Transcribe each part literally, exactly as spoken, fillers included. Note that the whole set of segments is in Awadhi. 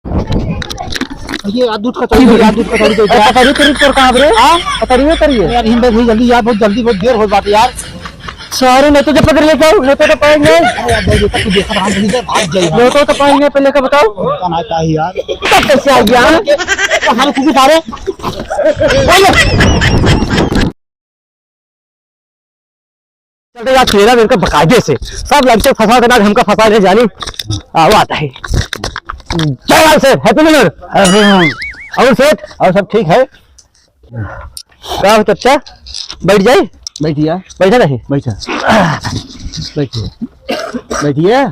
ये यार दूध कचौड़ी दे, यार दूध कचौड़ी दे। अरे पतरी तरी तोर कहाँ रे? हाँ? पतरी में तरी है। यार हिंदे भाई जल्दी यार, बहुत जल्दी, बहुत देर हो बात यार। सॉरी, नहीं तो जब पकड़ लेता हूँ, नहीं तो, तो पाएंगे। अरे यार भाई, तू देखा रहा, जल्दी से भाग जाए यार। नहीं तो, तो पाएंगे, पहले का बताओ। पता ना क्या है यार। तब कैसे आ गया? कहाँ खुद सारे? चलते यार, तेरा मेरे को बकायदे से सब लड़के फंसा के ना हमका फंसा ले जानी। आ, वो आता है। जय लाल सेठ, Happy New Year। और सेठ, और सब ठीक है? का हो चच्चा, बैठ जाए। बैठिया। बैठा नहीं? बैठा। बैठिए। बैठिए।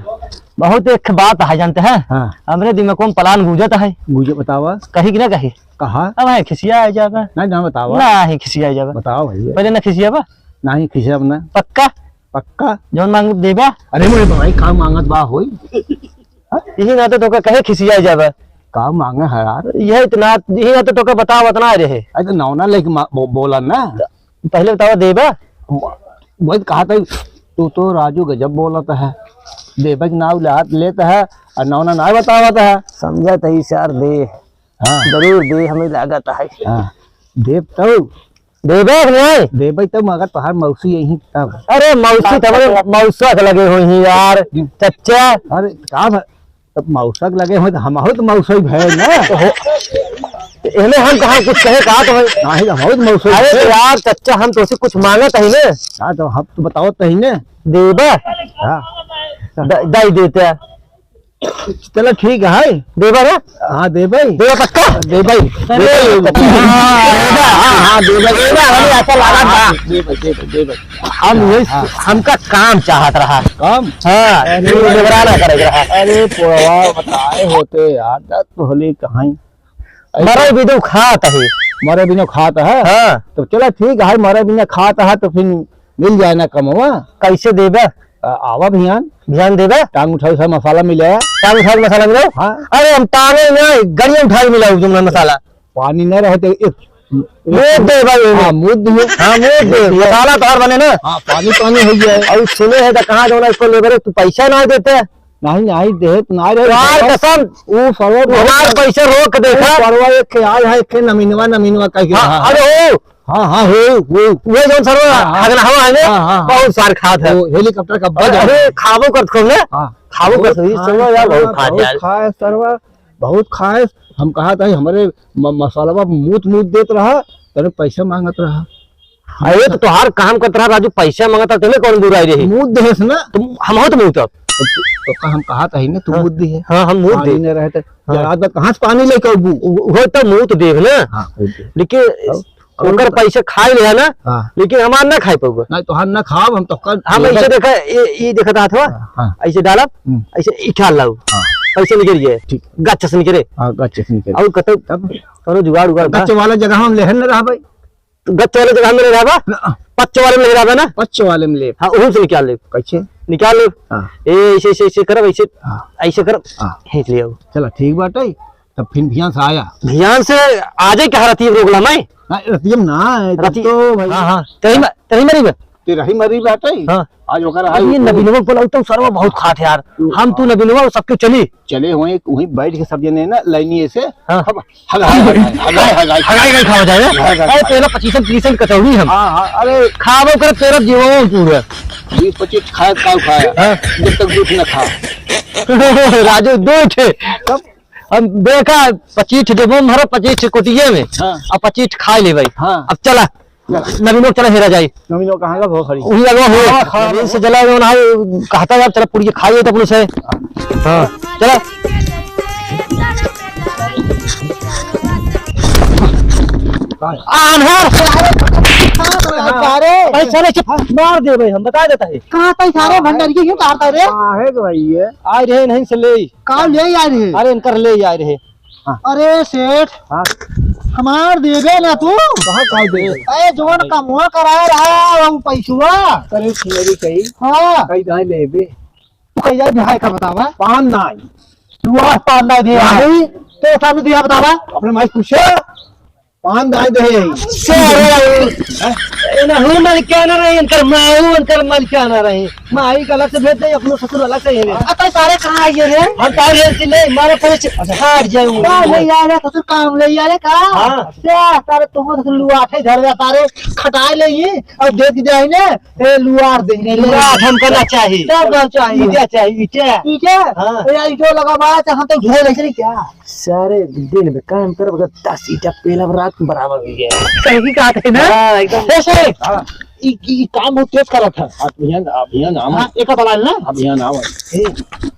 बहुत एक बात है, जानते हैं? हाँ। हमरे दिमाग में plan गूंजत है। गूंजे, बतावा। कही कि ना कही? कहा? अब है खिसिया आ जाबा। नहीं, ना बतावा। ना ही खिसिया आ जाबा। बताओ भैया। पहले ना खिसियाबा। नहीं खिसियाब ना। पक्का? पक्का। जौन मांग देबा। अरे मोरे भाई, का मांगत बा होई? यही ना तो तोका कहे खिसिया जाबा। का मांगे है यार? यही इतना, यही ना तो तोका बताओ, इतना रहे। अरे तो नौना लेके मा-, बो-, बोला ना। पहले बतावा देबा। वो, वही कहा था, तू तो राजू गजब बोलत है। देबे के नाव लेत है और नौना ना बतावत है। समझा तो इशार दे। हाँ। जरूर दे, हमें लागत है। हाँ। देब तब। देबे कि नहीं? देबे तब, मगर तोहार मौसी यहीं तब। अरे मौसी तब, मौसा के लगे हुई हैं यार, हम्म। चच्चा। अरे का भ-, तब मौसा के लगे हुई तो हम हो तो मौसा ही भय ना। तो हो, एमे हम कहाँ कुछ कहे, कहा तो है। नहीं, हम हो तो मौसा ही अरे भय। तो यार चच्चा, हम तो उसे कुछ मांगत ही ना। हाँ, तो हम तो बताओ तो ही ना। देबे? हाँ। द-, दई देते। चलो ठीक है। देबा रे? हाँ, देबई। देबा पक्का? देबई। अरे, देबई। हाँ, हाँ, हाँ, देबई। देबा, हमें ऐसा लागत बा। देबई, देबई, देबई। हम हाँ, ये हाँ। हमका काम चाहत रहा। काम? हाँ, अरे, ये निगराना करे रहा। अरे, पोरवा बताए होते यार, दस भोले कहाँ। मरे बिनु खात है। मरे बिनु खात है? हाँ। तो चला ठीक है, मरे बिनु खात है तो फिर मिल जाए ना कमवा। कैसे देबे? आ, आवा भियान। भियान देबे? टांग उठाई से मसाला मिले। टांग उठाई के मसाला मिले? हाँ। अरे हम टांगे ना, गड़िया उठाई मिला तुमने मसाला। पानी ना रहे तो एक मूत दे भाई। हाँ, मूत दिए। हाँ, मूत दे। मसाला तोहार बने ना। हाँ, पानी पानी हो गया है। और सुने है तो कहाँ जाना इसको लेबर है, तू पैसा ना देते। नहीं, नहीं, देत ना रहे। यार कसम। वो सरवा हमार पैसा रोक देखा। वो सरवा एक के आय है, एक के नमीनवा, नमीनवा कह के हाँ, रहा है। अरे हो। हाँ, हाँ, हो, हो। वो जौन सरवा हाँ, हाँ। हगना हवा है ना, हाँ, हाँ, हाँ। बहुत सार खात है। वो हेलीकॉप्टर का बज अरे, रहा है। खाबो करत खूब ना? हाँ। खाबो बहुत करत खूब, खाए सरवा यार, बहुत सरवा, खात बहुत यार। खाए सरवा, बहुत खाए। हम कहा था, हमरे म-, मसालवा मूत, मूत देत रहा, तेरे पैसा मांगत रहा। अरे तो तोहार काम करत रहा राजू, पैसा मांगत रहा, तेमे कौन बुराई रही? मूत देस ना। तो हम हो तो मूत अब। तो, तो का हम कहा था ही ना, तू हाँ। मूत दी है। हाँ, हम मूत पानी दे। न रहे तो हाँ। जरा तो कहाँ से पानी लेके अबू? वो, वो तो मूत देव ना। हाँ, मूत देव। लेकिन अब, अब ओकर तो पैसा खाए ले है ना, हाँ। लेकिन हमार ना खाए पाऊगा। नहीं, तोहार ना खाब, हम तो कर हम ऐसे देखा, ये, ये देखा था हाथवा, हाँ, हाँ। ऐसे डालब, हम्म। ऐसे इठाल लाऊ। हाँ। पैसा निकल गए। ठीक। गच्छ से निकले। हाँ, गच्छ से निकले। और कतौ तब? करो जुगाड़ उगाड़ बा। गच्छ वाला जगह हम लेहन न रहा भाई। तो गच्छ वाले जगह में ले रहबा? ना। पच्च वाले में ले रहबा ना? पच्च वाले में ले। हाँ, ओहू से निकाल ले। कैसे? निकाल ले। हाँ। ए, ऐसे, ऐसे, ऐसे करब, ऐसे, हाँ। ऐसे करब। हाँ। खींच लियो। चला, ठीक बाटे। तब फिर भियान से आया। भियान से आजे कहा रतिया रोक ला मैं? ना, रतिया में ना आए, तब रति-, तो भाई हाँ, हाँ। तेरी म-, तेरी मरी बे? तेरा ही मरी बाटे। हाँ। आज ओकर अब आई ये नबीनवा बोला, तो सरवा बहुत खात है यार। हम तू नबीनवा सबके चली। चले हुए, वहीं बैठ के सब जने ना लाइनिए से हाँ। हम हगाए, हगाए, हगाए, हगाए। हगाए, हगाए खावा जाए। हगाए, हगाए। अरे, पहला पच्चीसन, तीसन कचौड़ी हम। हाँ, हाँ, अरे। खाबो कर तेरा जीवन पूरा। बीस पच्चीस खाए, का खाया? हाँ। जब तक दूध न खा। राजू, दूध। तब? हम देखा, पच्चीस देबो, मारो पच्चीस कोटिये में। हाँ। अब पच्चीस खाए ले भाई। हाँ। अब चला। नवीनो चला हेरा जाई। नवीनो कहाँ का भो खड़ी? वही अगवा हो। हाँ, हाँ, नवीन से जला जौन है, कहता यार, चला पुड़िया खाइए तो अपने से। हाँ, चला। आन्हर। अरे, भाई, साले चुप, मार दे भाई, हम बता देता है। कहाँ था सारे भंडारी के क्यों काटता रे? काहे के भाई ये? आए रहे नहीं से ले। का ले आए रहे? अरे, इनकर ले आए रहे। हाँ। अरे सेठ, हाँ। हमार देबे ना तू? कहाँ का देबे? अरे जौन कमवा कराए रहा, वो पैसवा। अरे मेरी कही। हाँ। कही जाए लेबे। तू कही जाए बिहार का बतावा? पान नाई। तू आज पान नाई दे हाँ। आई, तो सामने दिया बतावा? अपने माई पूछे। पान नाई दे आई। से अरे आई। हैं? एनहू मलिकाना रही, इनकर माऊ, इनकर मलिकाना रही। माई का अलग से भेज दे, अपनो ससुर अलग से ही ले। अतः सारे कहाँ आइए रे? हम तारे से ले, मारे पड़े से अच्छा। फाट जाऊंगा। का ले यार, ससुर काम ले यार का? हाँ। क्या तारे तुम ससुर लुआठे घर में तारे खटाए ले ये और दे दी जाए ने, ए लुआर दे ने। लुआर हमको ना चाहिए। क्या बात चाहिए? ईटा चाहिए, ईटा। ईटा? हाँ। ए यार, ईटो लगा बा, तो हम तो ढोल ऐसे नहीं क्या? सारे दिन में काम करब, अगर दस ईटा पेलब, रात में बराबर हो जाए। सही बात है ना? हाँ, एकदम। कैसे? हाँ। ई, ई काम बहुत तेज करत है। अभियान, अभियान आवा। हाँ, एक बार आइल ना? अभियान आवा। ए,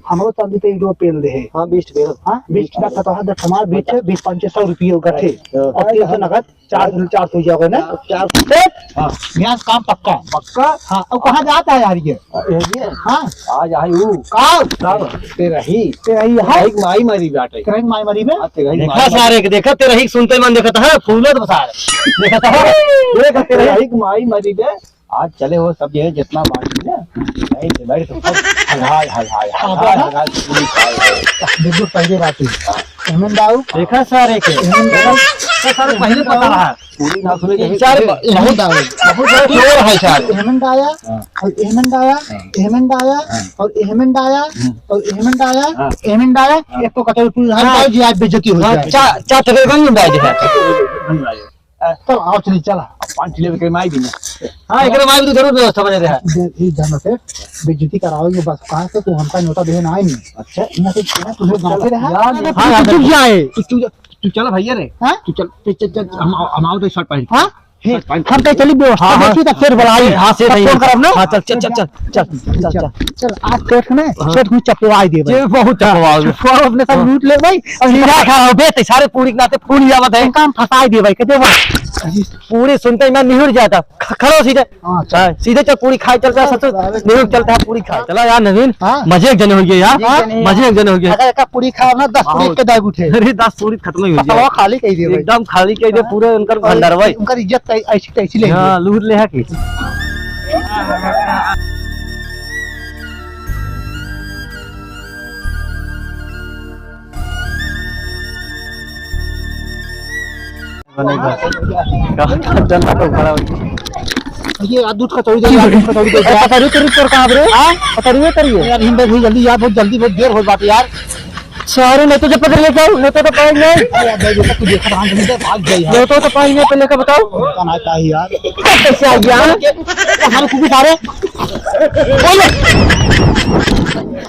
हमरो चांदी पे ईटो पेल दे है। हाँ, बीस पेल। हाँ, बीस का खतवा दे, हमार बीस है, बीस पाँच सौ रुपये का थे। हाँ। और तेल से नगद चार सौ, चार सौ हो जाएगा ना? चार सौ। हाँ। यहाँ से काम पक्का। पक्का? हाँ, अब कहाँ जाता है यार ये? ये? हाँ। आज आई हूँ। का? कब? तेरही। तेरही है? तेरही की माई मरी बाटे। तेरही की माई मरी बे? हाँ, तेरही की देखा माई सारे के, देखा तेरही के सुनते मन देखा था, फूलत बसार। देखा था? देखा तेरही की माई मरी बे। आज चले हो सब ये जितना बात है ना, नहीं तो बैठ के सब हगाय, हगाय, हगाय, हगाय, पूरी खाए हो। बिल्कुल पहले बात हुई। एमएन बाबू। देखा सारे के। एमएन बाबू। तो सारे पहले पता रहा। पूरी ना सुने तीन चार ब-, बहुत, बहुत जोर है सारे। एमएन डाया, हाँ। और एमएन डाया, हाँ। एमएन डाया, हाँ। और एमएन डाया, हम्म। और एमएन डाया, हाँ। एमएन डाया, हाँ। एक तो कचौड़ी पूरी हाँ। डाल जी, आज बेइज्जती हो हाँ, जाए। चा-, चा ठेके बन डाल दे। चल, आओ, चली, चल। अब पाँच किलो के माई भी ना। हाँ, एकरे माई भी तो जरूर व्यवस्था बने रहे। दे, ई जाना से बेइज्जती करावेंगे बस। कहाँ से तू हमका न्योता देवे ना आई नहीं। अच्छा। यहाँ से क्या तुझे गाँव से रहा? यार, अरे, हाँ, तू हाँ, चुप हाँ। जाए। तू चुप जा, तू चल भैया रे। हाँ? तू चल, चल, चल, चल, हम, हम आओ तो शर्ट पहन। हाँ? शर्ट पहन। हम तो चली व्यवस्था हाँ, हाँ। देखी तो फिर बुलाई। हाँ, से तब नहीं। फोन करब ना। हाँ, चल, चल, चल, चल। चल, चल, चल, चल। चल, आज सेठ ने, हाँ। सेठ को चपवाई दे भाई। ये बहुत चपवाओ। चपवाओ अपने सब हाँ। लूट ले भाई। और हीरा खा रहा हो बे, ते सारे पूरी के नाते फूल जावत है। इनका हम फंसाई दे भाई, कहते भाई। पूरी सुनते ही मैं निहुर जाता। ख-, खड़ो सीधे। हाँ, चल। हाँ, सीधे चल, पूरी खाए चलता है, ससुर। चल, निहुर चलता है, पूरी खाए। चला यार नवीन, हाँ। मजे एक जने हो गए यार। हाँ। मजे एक जने हो गए। अगर एक पूरी खाओ ना, दस पूरी हाँ। के दाग उठे। अरे, दस पूरी खत्म ही हो गया। खाली कह दे भाई। एकदम खाली कह दे, हाँ। पूरे उनकर और भंडार भाई। उनकर इज्जत ऐ-, ऐसी तैसी ले हाँ, लूट ले है कि। ये यार दूध कचौड़ी दे, यार दूध कचौड़ी दे। ए, पतरी, तरी तोर कहाँ रे? हाँ? पतरी में तरी है। यार हिंदे भी जल्दी यार, बहुत जल्दी, बहुत देर हो बात यार। सारे नहीं तो जब पकड़ लेके आओ, नहीं तो, तो पाएंगे। अरे यार, भाई, ये तो तू देखा था, हम इधर भाग गए यार। नहीं तो, तो पाएंगे, पहले का बताओ। पता ना क्या है यार। कैसे आ गया? हम कुछ सारे।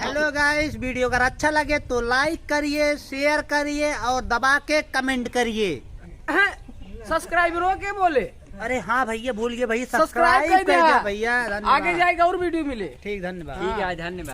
Hello guys, video अगर अच्छा लगे तो like करिए, share करिए और दबा के comment करिए। सब्सक्राइबरों के बोले। अरे हाँ भैया, भूल गए भैया, सब्सक्राइब सब्सक्राइब कर कर दे दे हाँ। भैया, धन्यवाद। आगे जाएगा और वीडियो मिले। ठीक, धन्यवाद। ठीक है, धन्यवाद।